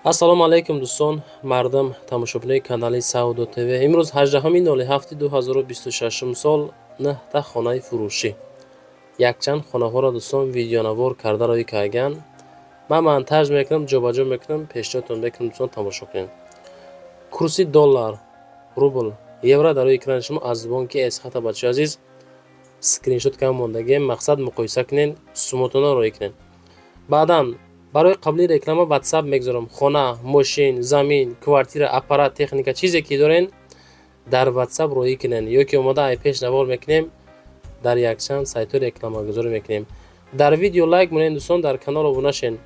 Ассалому алайкум, дӯстон, мардам, тамошобинои канали Савдо ТВ. Имрӯз 18.07.2026 сол, нӯҳта хонаи фурӯшӣ. Якчанд хонаҳоро, дӯстон, видеонавор карда роӣ кардаган. Ман монтаж мекунам, ҷобаҷо мекунам, пешниҳодтон мекунам, дӯстон, тамошо кунед. Курси доллар, рубл, евро дар рӯи экрани шумо аз бонки Эсхата, бачаи азиз, скриншот кам мондагием, мақсад муқоиса кунед, сумотона роӣ кунед. Баъдан барои қабули реклама WhatsApp мегузорам. Хона, мошин, замин, квартира, аппарат, техника, чизе ки дорен, дар WhatsApp роӣ кунед ё ки омода ай пеш навор мекунем, дар якчанд сайтҳо рекламагузорӣ мекунем. Дар видео лайк монед, дӯстон, дар канал обуна шен.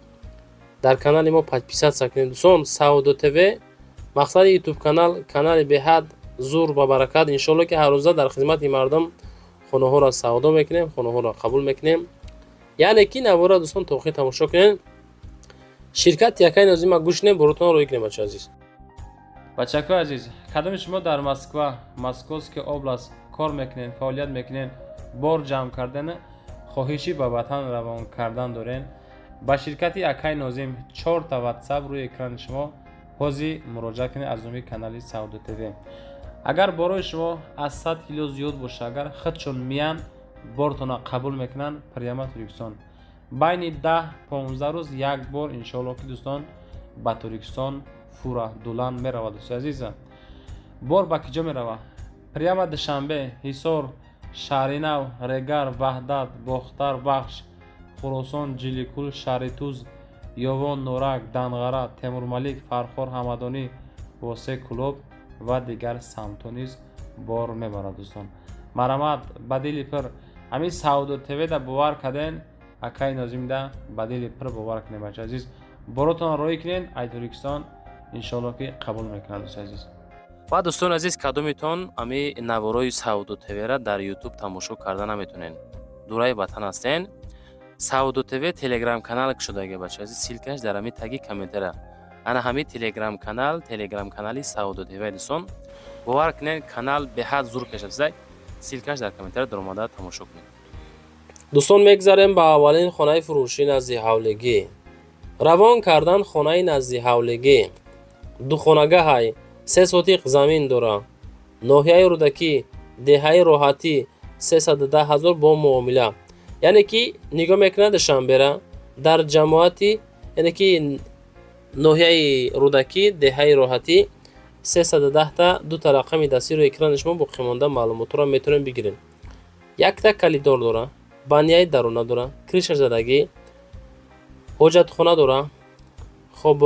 Дар канали мо подписаться кунед, дӯстон. Савдо ТВ мақсади YouTube канал, канали беҳад зур ба баракат. Иншоалло, ки ҳаррӯза дар хизмати мардум хонаҳоро савдо мекунем, хонаҳоро қабул мекунем. Яъне ки навора, дӯстон, то охир тамошо кунед. Ширкати якай Нозима гӯш кунед, боротон роӣ кунед, бачаи азиз. Бачакои азиз, кадоми шумо дар Москва, Московская область кор мекунед, фаъолият мекунед, бор ҷамъ кардан, хоҳиши ба ватан равон кардан дорен, ба ширкати Акай Нозим, чорта WhatsApp рӯи экрани шумо, ҳозир муроҷиат кунед аз номи канали Савдо ТВ. Агар борои шумо аз 100 кило зиёд боша, агар худшон миян, бортона қабул мекунанд, прямо Тоҷикистон байни 10-15 рӯз як бор, иншоалло, ки, дӯстон, ба Тоҷикистон фура дулан меравад. Дӯстои азиза, бор ба киҷо меравад? Прямо Душанбе, Ҳисор, Шаҳринав, Регар, Ваҳдат, Бохтар, Вахш, Хуросон, Ҷиликул, Шаҳритуз, Ёвон, Норак, Данғара, Темурмалик, Фархор, Ҳамадонӣ, Восе, Кӯлоб ва дигар самтҳо низ бор мебарад. Дӯстон, марҳамат, ба дили пир ҳамин Савдо ТВ-да бовар карден, Акаи Нозимда ба дили пир бовар кунед. Бача азиз, боротон роӣ кунед ай Тоҷикистон, иншоалло, ки қабул мекунад, дӯстои азиз. Ва, дӯстони азиз, кадомитон ами наворои Савдо ТВ-ра дар YouTube тамошо карда наметонен, дураи ватан ҳастен, Савдо ТВ телеграм канал кушодаги, бача азиз, ссылка ш дар ҳами таги комментара. Ана ҳами телеграм канал, телеграм канали Савдо ТВ. Дӯстон, бовар кунед, канал беҳад зур пешрафтааст. Ссылка ш дар комментара, даромада тамошо кунед. Дӯстон, мегзарем ба аввалин хонаи фурӯшӣ назди ҳавлигӣ. Равон кардан хонаи назди ҳавлигӣ, духонагаҳай, 3 сотиқ замин дора, ноҳияи Рӯдакӣ, деҳаи Роҳатӣ, 310 000 бо муомила. Яъне ки нигоҳ мекунад Душанбера, дар ҷамоати, яъне ки ноҳияи Рӯдакӣ, деҳаи Роҳатӣ, 310-та. Дута рақами дастиро экрани шумо, боқимонда маълумотҳоро метавонед бигиред. Якта коридор дора, баня и дарона дора, крыша задагӣ, ҳоҷатхона дора. Хоб,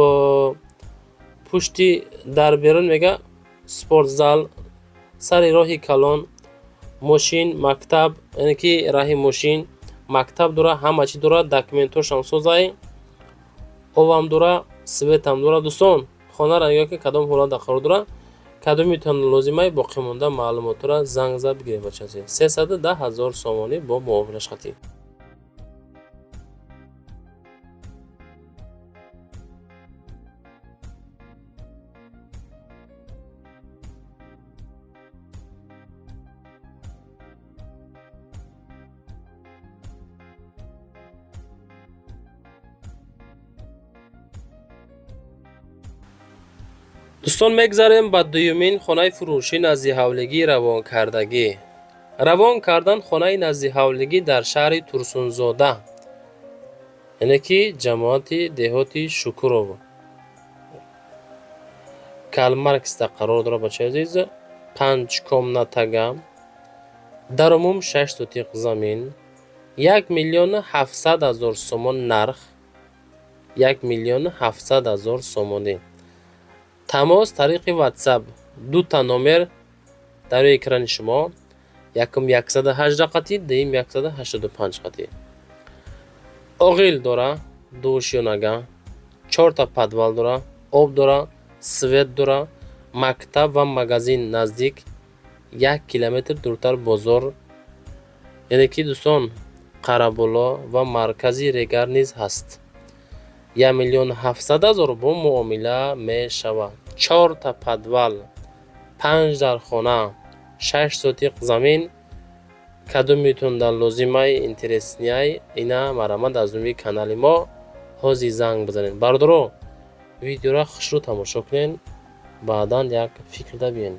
пушти дар берун мега спортзал, сари роҳи калон, мошин, мактаб, яъне ки раҳи мошин, мактаб дора, ҳама чӣ дора, документҳошам созай, обам дора, свет ам дора. Дӯстон, хонаро нигоҳ кунед, кадом ҳолатда қарор дора. Кадомитон лозимай, боқимонда маълумотҳоро занг зад бигиред, бачази. 310 000 сомонӣ бо муомилаш қатъӣ. Дӯстон, мегзарем ба дуюмин хонаи фурӯшӣ назди ҳавлигӣ равонкардагӣ. Равон кардан хонаи назди ҳавлигӣ дар шаҳри Турсунзода, яъне ки ҷамоати деҳоти Шукурово, Карл Маркста қарор дорад, бачаи азиз. Панҷ комната га, дар умум 6 сотиқ замин, 1 700 000 сомон нарх, 1 700 000 сомонӣ. Тамос тариқи WhatsApp, дута номер дар рӯи экрани шумо: якум 118 қатӣ, дуюм 185 қатӣ. Оғил дора, дуошёнага, чорта подвал дора, об дора, свет дора, мактаб ва магазин наздик, 1 километр дуртар бозор, яъне ки, дӯстон, Қараболо ва маркази Регар низ ҳаст. 1 700 000 бо муомила мешавад. Чорта подвал, панҷ дархона, 6 сотиқ замин. Кадомитон дар лозимай, интересный ай, ина марҳамат, аз номи канали мо ҳозир занг бизанед, бародаро. Видеоро хушрӯ тамошо кунен, баъдан як фикрда биен.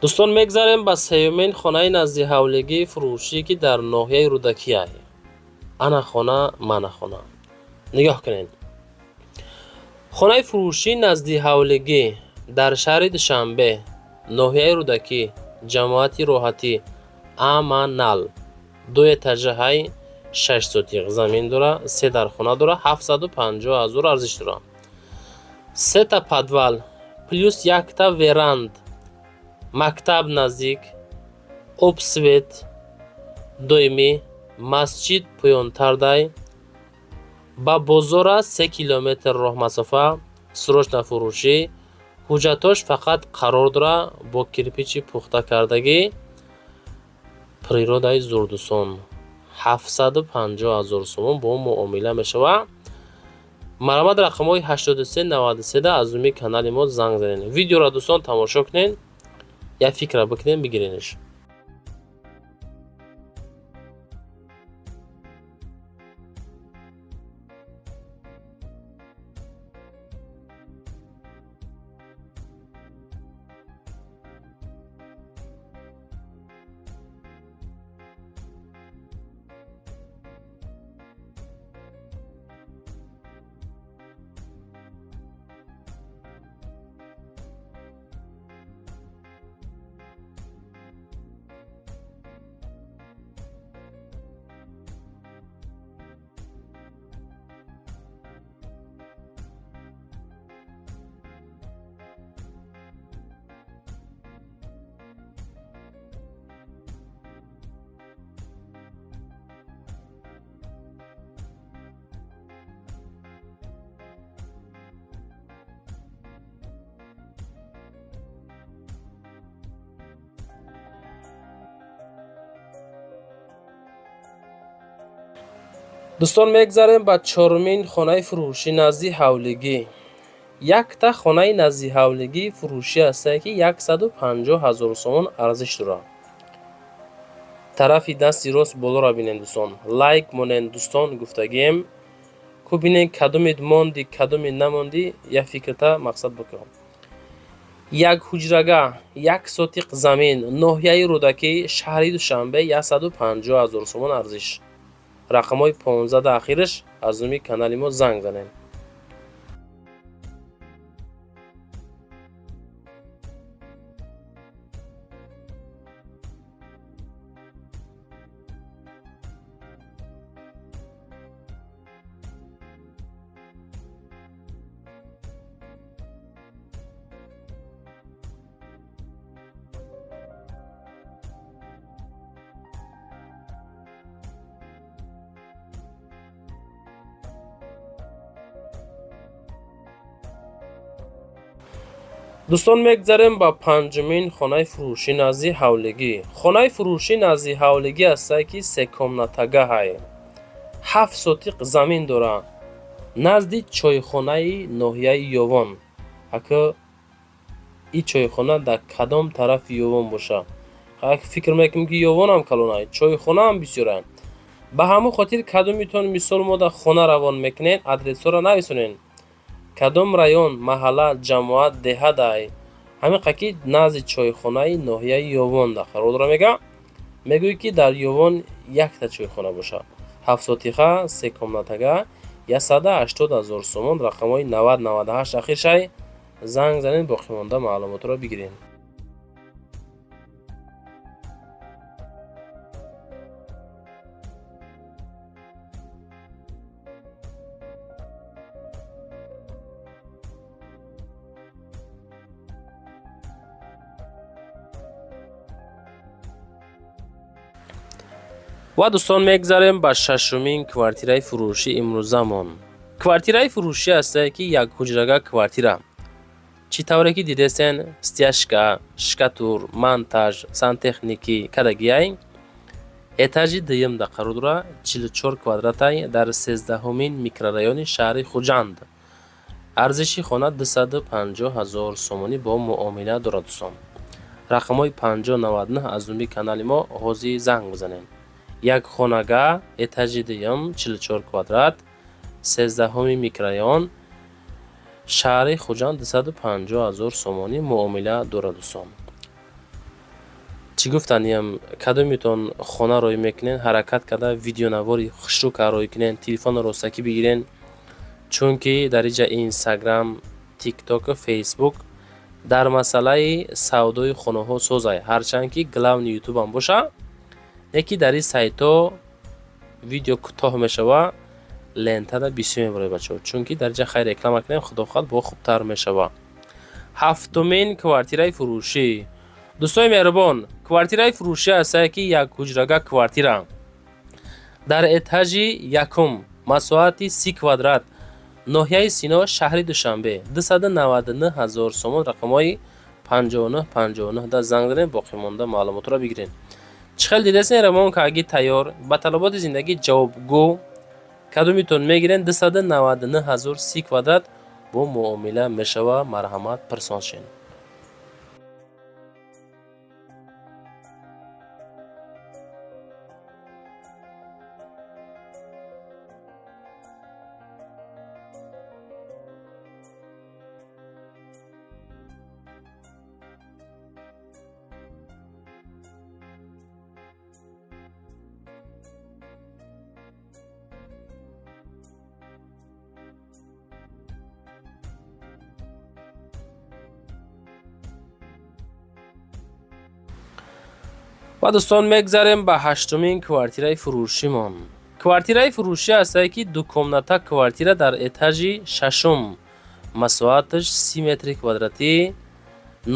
Дӯстон, мегзарем ба сеюмин хонаи назди ҳавлигии фурӯшӣ, ки дар ноҳияи Рӯдакиай. Ана хона, мана хона. Нигоҳ кунед. Хонаи фурӯшӣ назди ҳавлигӣ дар шаҳри Душанбе, ноҳияи Рӯдакӣ, ҷамоати Роҳатӣ, Аманал. Ду этажаҳай, 6 сотиқ замин дора, се дархона дора, 750 ҳазор арзиш дора. Сета подвал плюс якта веранд, мактаб наздик, об, свет доимӣ, масҷид поёнтардай, ба бозора 3 километр роҳмасофа, срочно фурӯшӣ, ҳуҷҷатош фақат қарор дора, бо кирпичи пухта кардагӣ, природаи зурдусон. 750 ҳазор сомон бо муомила мешавад. Марҳамат, рақамҳои 83 93 да аз рӯи канали мо занг занед. Видеоро, дӯстон, тамошо кунед, як фикра бикунед, бигиренаш. Дӯстон, мегзарем ба чорумин хонаи фурӯшӣ назди ҳавлигӣ. Якта хонаи назди ҳавлигӣ фурӯшӣ ҳастае, ки 150 ҳазор сомон арзиш дорад. Тарафи дасти рост болоро бинед, дӯстон. Лайк монед, дӯстон, гуфтагием. Ку бинед, кадомед монди, кадоме намонди, як фикрта мақсад бикун. Як ҳуҷрага, як сотиқ замин, ноҳияи Рӯдакӣ, шаҳри Душанбе, 150 ҳазор сомон арзиш. Рақамҳои 15 ахираш аз номи канали мо занг занед. Дӯстон, мегзарем ба панҷумин хонаи фурӯшӣ назди ҳавлигӣ. Хонаи фурӯшӣ назди ҳавлигӣ ҳастае, ки секомнатагаҳае. 7 сотиқ замин дора. Назди чойхонаи ноҳияи Ёвон. Ака, и чойхона дар кадом тарафи Ёвон боша? Фикр мекунем, ки Ёвонам калонай, чойхонаам бисёра. Ба ҳамон хотир кадомитон мисол мо дар хона равон мекунед, адресҳоро нависонед. Кадом район, маҳалла, ҷамоат, деҳа дай. Ҳамин қаки назди чойхонаи ноҳияи Ёвон да қарор дора мега. Мегӯй, ки дар Ёвон якта чойхона бошад. 7 сотиха, се комнатага, 180 ҳазор сомон, рақамҳои 90 98 ахиршай занг занед, боқимонда маълумотро бигиред. Ва, дӯстон, мегзарем ба шашумин квартираи фурӯшӣ имрӯзамон. Квартираи фурӯшӣ ҳастае, ки як ҳуҷрага квартира. Чӣ тавре ки дидесен, стяжка, штукатур, монтаж, сантехникӣ кадагиай. Этажи дуюмда қарор дора, 44 квадратай, дар 13-умин микрорайони шаҳри Хуҷанд. Арзиши хона 250 ҳазор сомонӣ, бо муомила дорад, дӯстон. Рақамҳои 5099 аз номи канали мо ҳозир занг бизанед. Як хонага, этажи дуюм, 44 квадрат, 13-уми микрорайон, шаҳри Хуҷанд, 250 ҳазор сомонӣ, муомила дорад, дӯстон. Чӣ гуфтаниям, кадомитон хона рӯй мекунед, ҳаракат карда видеонавори хушрӯ рӯй кунед, телефонро ростакӣ бигирен, чунки дар инҷа Инстаграм, Тиктоку Фейсбук дар масъалаи савдои хонаҳо созай. Ҳарчанд ки главный Ютубам боша, леки дар ин сайтҳо видео кӯтоҳ мешава, лентада бисёр мебарояд, бачаҳо, чунки дар инҷа хайр реклама кунем, худо хоҳад, бо хубтар мешава. Ҳафтумин квартираи фурӯшӣ. Дӯстони меҳрубон, квартираи фурӯшӣ ҳастае, ки як ҳуҷрага квартира дар этажи якум, масоҳати 30 квадрат, ноҳияи Сино, шаҳри Душанбе, 299 ҳазор сомон. Рақамҳои 59 59 да занг занед, боқимонда маълумотро бигиред. Чӣ хел дидесен, ремонт каги тайёр, ба талаботи зиндагӣ ҷавобгӯ. Кадомитон мегирен, 299 ҳазор, 30 квадрат, бо муомила мешава, марҳамат, пирсон шен. Ва дӯстон, мегзарем ба ҳаштумин квартираи фурӯшимон. Квартираи фурӯшӣ ҳастае, ки дукомната квартира дар этажи шашум, масоҳаташ 30 метри квадратӣ,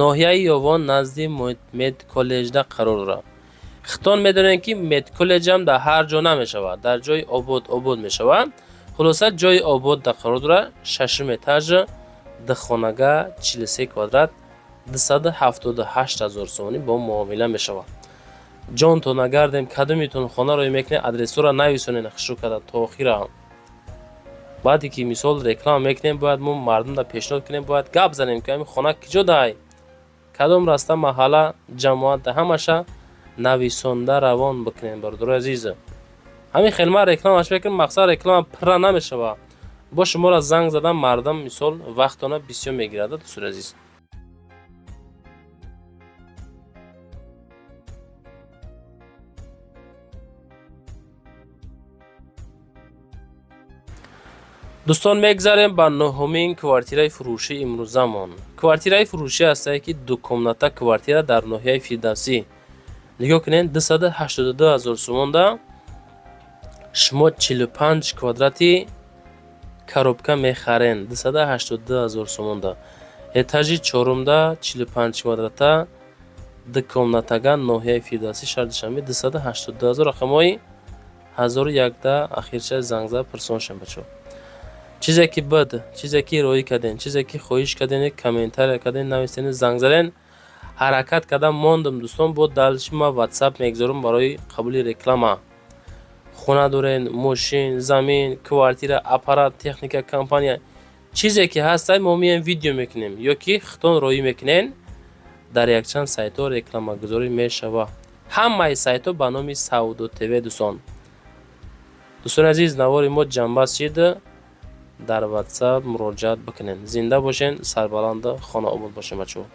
ноҳияи Ёвон, назди медколлеҷда қарор дорад. Хитон медонем, ки медколлеҷам дар ҳар ҷо намешавад, дар ҷои обод обод мешавад. Хулоса, ҷои обод дар қарор дорад, шашум этаж, духонага, 43 квадрат, 278 ҳазор сомонӣ, бо муомила мешавад. Ҷонтон нагардем, кадомитон хона рӯй мекунед, адресҳоро нависонед хушрӯ карда то охира. Баъде ки мисол реклама мекунем, бояд мо мардумда пешниҳод кунем, бояд гап занем, ки ҳамин хона киҷо дай, кадом раста, маҳалла, ҷамоат, ҳамаша нависонда равон бикунем. Бародарои азиз, ҳамин хел ман рекламаш мекунам, мақсад реклама пурра намешава, бо шуморо занг задан мардум мисол вақтона бисёр мегирад, дӯстони азиз. Дӯстон, мегзарем ба нуҳумин квартираи фурӯшии имрӯзамон. Квартираи фурӯшӣ ҳастае, ки дукомната квартира дар ноҳияи Фирдавсӣ. Нигоҳ кунед, 282 ҳазор сомонда шумо 45 квадрати коробка мехарен. 282 ҳазор сомонда, этажи чорумда, 45 квадрата, дукомнатага, ноҳияи Фирдавсӣ, шаҳри Душанбе, 282 ҳазор. Рақамҳои 1001 ахирча занг зада пурсон шем, бачаҳо. Чизе ки буд, чизе ки роӣ кардем, чизе ки хоҳиш кардем, комментария кардем, нависем, занг задем, ҳаракат кардам, мондам. Дӯстон, бо дальше ма Ватсап мегузорам барои қабули реклама. Хона дорен, мошин, замин, квартира, аппарат, техника, компания, чизе ки ҳастай, мо меоем, видео мекунем ё ки хитон роӣ мекунем, дар якчанд сайтҳо рекламагузорӣ мешава. Ҳамаи сайтҳо ба номи Савдо ТВ. Дӯстон, дӯстони азиз, навори мо ҷамъбаст шид. Дар Ватсап муроҷиат бикунед. Зинда бошен, сарбаланду хонаобод бошен, бачаҳо.